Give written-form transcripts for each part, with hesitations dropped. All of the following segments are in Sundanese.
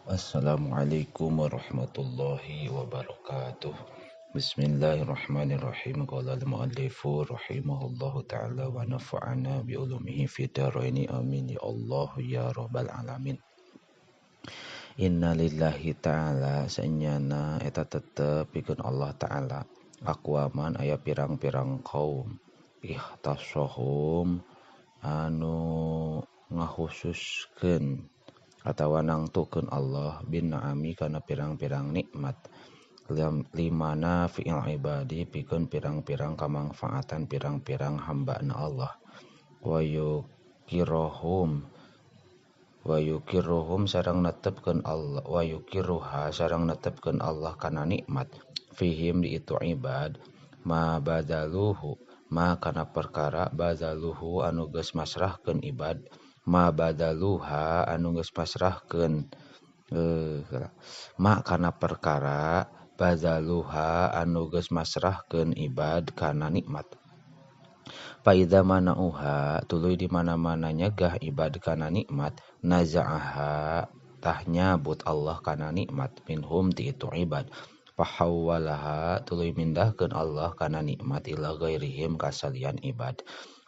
Assalamualaikum warahmatullahi wabarakatuh. Bismillahirrahmanirrahim. Qala al-muallifu rahimahullahu ta'ala wa nafa'ana bi ulumihi fid dharaini. Amin ya Allah ya rabbal alamin. Inna lillahi ta'ala sanyana eta tetep pikeun Allah ta'ala aqwaman aya pirang-pirang kaum ihtasahum anu ngahususkeun atawa nangtukeun Allah bin na'ami kana pirang-pirang nikmat limana fi'il ibadi pikeun pirang-pirang kamangfaatan pirang-pirang hambana Allah wa yukirohum sareng netepkeun Allah wa yukiruha sareng netepkeun Allah kana nikmat fihim di itu ibad ma badaluhu ma kana perkara badaluhu anu geus masrahkeun ibad ma badaluha anu geus pasrahkeun ma kana perkara badaluha anu geus masrahkeun ibad kana nikmat fa idza manauha tuluy di mana-mana nyegah ibad kana nikmat nazaaha tah nyabut Allah kana nikmat minhum ti itu ibad fahawwalaha tuluy mindahkeun Allah kana nikmat ila ghairihim kasalian ibad.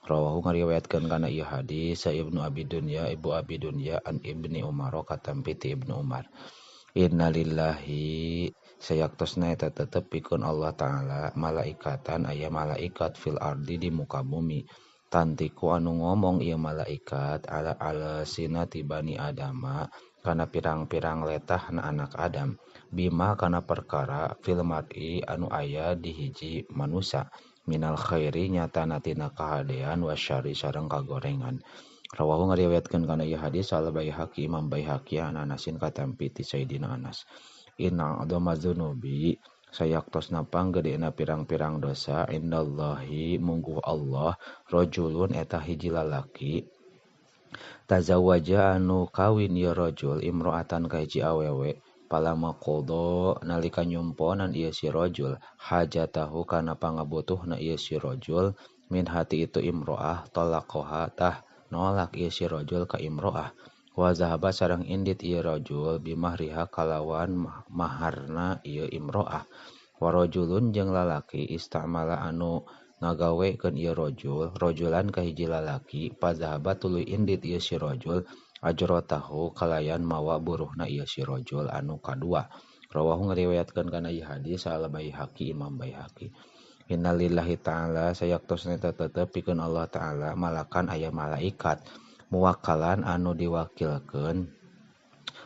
Rawahu ngariwayatkeun kana ieu hadis sa Ibnu Abi Dunya Ibu Abi Dunya an Ibni Umar katampi ti Ibnu Umar. Innalillahi sayaktosna eta tetep pikeun Allah ta'ala malaikatan aya malaikat fil ardi di muka bumi tantiku anu ngomong ieu malaikat ala alsinati bani adama kana pirang-pirang letahna anak Adam bima kana perkara fil mar'i anu aya di hiji manusa minal khairi nyatana tina kahadean wasyari sareng kagorengan. Rawahu ngariwayatkeun kana ieu hadis al Baihaqi Imam Baihaqi an Anasin katampi ti Sayyidina Anas. Inna adzama dzunubi sayaktosna panggedena pirang-pirang dosa indallahi mungguh Allah rajulun eta hiji lalaki tazawaja anu kawin ieu rajul imro'atan ka hiji awewe palama qada nalika nyumponan ieu si rajul hajatahu kana pangabutuhna ieu si rajul min hati itu imro'ah talaqaha tah nolak ieu si rajul ka imro'ah wa zahaba sareng indit ieu rajul bimahriha kalawan maharna ieu imro'ah wa rajulun jeung lalaki istamala anu ngagawekeun ieu rajul rajulan ka hiji lalaki fa zahaba tuluy indit ieu si rajul ajratahu kalayan mawa buruhna ieu si rajul anu kadua. Rawahu ngariwayatkeun kana ieu hadis al Baihaqi Imam Baihaqi. Innalillahi ta'ala sayaktosna eta tetep pikeun Allah ta'ala malakan aya malaikat muwakkalan anu diwakilkeun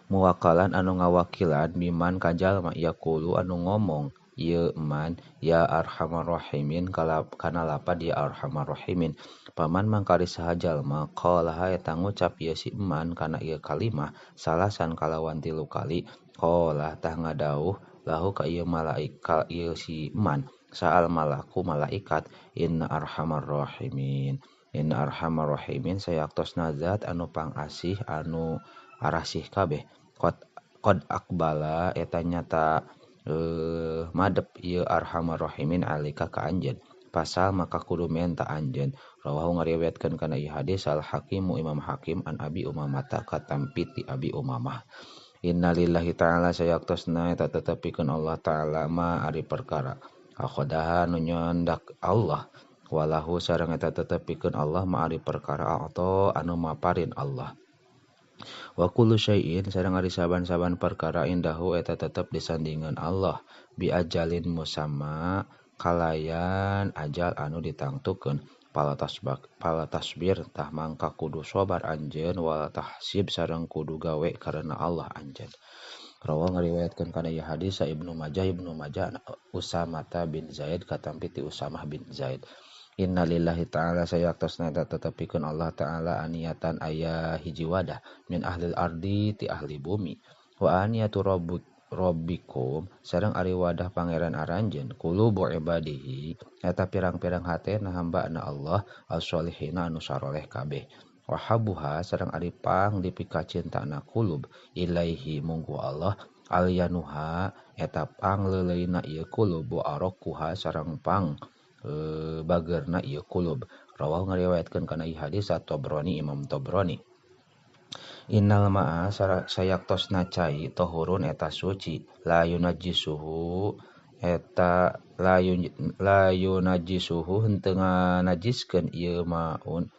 muwakkalan anu ngawakilan biman ka jalma yaqulu anu ngomong ieu man ya arhamar rahimin kana lapad ya arhamar rahimin paman mangkari saha jalma qala eta ngucap ieu si man kana ieu kalimah salasan kalawan tilu kali qala tah ngadauh lahu ka ieu malaikat ieu si man saal malaku malaikat inna arhamar rahimin inna arhamar rahimin sayaktosna zat anu pangasih anu arasih kabeh qad akbala eta nyata madep ieu arhamar rahimin alika ka anjeun pasal maka kudu menta anjeun. Rawahu ngariwayatkeun kana ieu hadis al Hakimu Imam Hakim an Abi Umamah katampi ti Abi Umamah. Innalillahi ta'ala sayaktosna eta tetep pikeun Allah ta'ala ma ari perkara akhodaha nu nyandak Allah walahu sareng eta tetep pikeun Allah ma ari perkara atau anu maparin Allah wa kullu syai'in sareng ari saban-saban perkara indahu eta tetep disandingan Allah bi ajalin musamma kalayan ajal anu ditangtukeun pala tasbir tah mangka kudu sabar anjeun wala tahsib sareng kudu gawe karena Allah anjeun. Rawahu ngariwayatkeun kana ieu hadis sa Ibnu Majah Usamah bin Zaid katampi ti Usamah bin Zaid. Innalillahi ta'ala sayaktosna eta tetep pikeun Allah ta'ala aniyatan aya hiji wadah min ahlil ardi ti ahli bumi wa aniyatu rabbikum sareng ari wadah pangeran aranjeun qulubu ibadihi eta pirang-pirang hatena hambana Allah as-solihina anu saroleh kabeh wa habuha sareng ari pang dipikacintana qulub ilaihi munggu Allah alyanuha eta pang leuleuna ieu qulub wa arakuha sareng pang bagerna ieu qulub. Rawahu ngariwayatkeun kana ieu hadis At-Tabrani Imam Tabrani. Innal ma'a sayaktosna cai tohurun eta suci la yunajjisuhu eta la yunajjisuhu henteu nganajiskeun ieu maun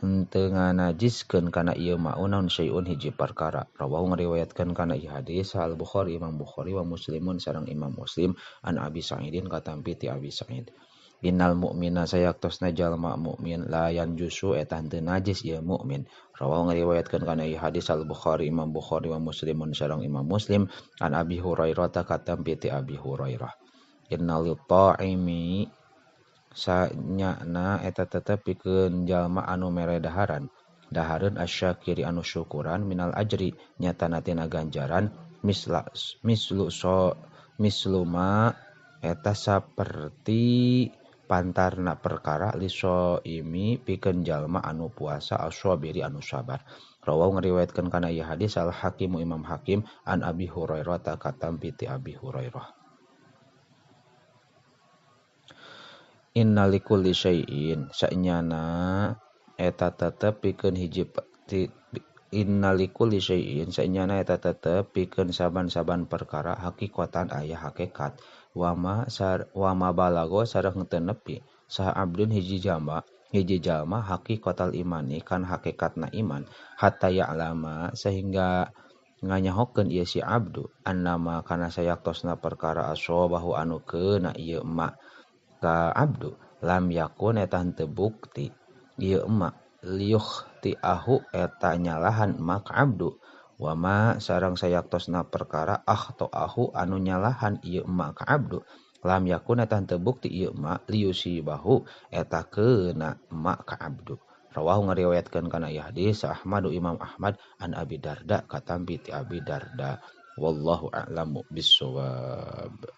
henteu nganajiskeun kana ieu maun naon syai'un hiji perkara. Rawahu ngariwayatkeun kana ieu hadis Al Bukhari Imam Bukhari wa Muslimun sareng Imam Muslim an Abi Sa'idin katampi ti Abi Sa'id. Innal mu'mina sayaktosna jalma mukmin la yanjusu eta henteu najis ieu mukmin. Rawahu ngariwayatkeun kana ieu hadis Al Bukhari Imam Bukhari wa Muslimun sareng Imam Muslim an Abi Hurairah katampi ti Abi Hurairah. Innal ta'imi sanyana eta tetep pikeun jalma anu mere daharan dahareun asyakiri anu syukuran minal ajri nyatana tina ganjaran misla mislu so misluma eta saperti pantarna perkara liso imi pikeun jalma anu puasa aswabiri anu sabar. Rawahu ngariwayatkeun kana ieu hadis Al Hakim Imam Hakim an Abi Hurairah ta katampi ti Abi Hurairah. Inna likulli syai'in sanyana eta tetep pikeun hiji inna likulli syai'in sanyana eta tetep pikeun saban-saban perkara hakikatan aya hakikat wama sar wama balago sareng teu nepi saha abdun hiji jalma hakikatal imani kan hakikatna iman hatta ya'lama sehingga nganyahokeun ieu si abdu annama kana sayaktosna perkara asobahu anu keuna ieu ma ka abdu lam yakun eta henteu bukti ieu ma liyuh ti ahu eta nyalahan ma ka abdu wama sareng sayaktosna perkara akhto ahu anu nyalahan ieu ma ka abdu lam yakun eta henteu bukti ieu ma liyusibahu eta keuna ma ka abdu. Rawahu ngariwayatkeun kana ieu hadis Ahmadu Imam Ahmad an Abi Darda katampi ti Abi Darda. Wallahu a'lamu bissawab.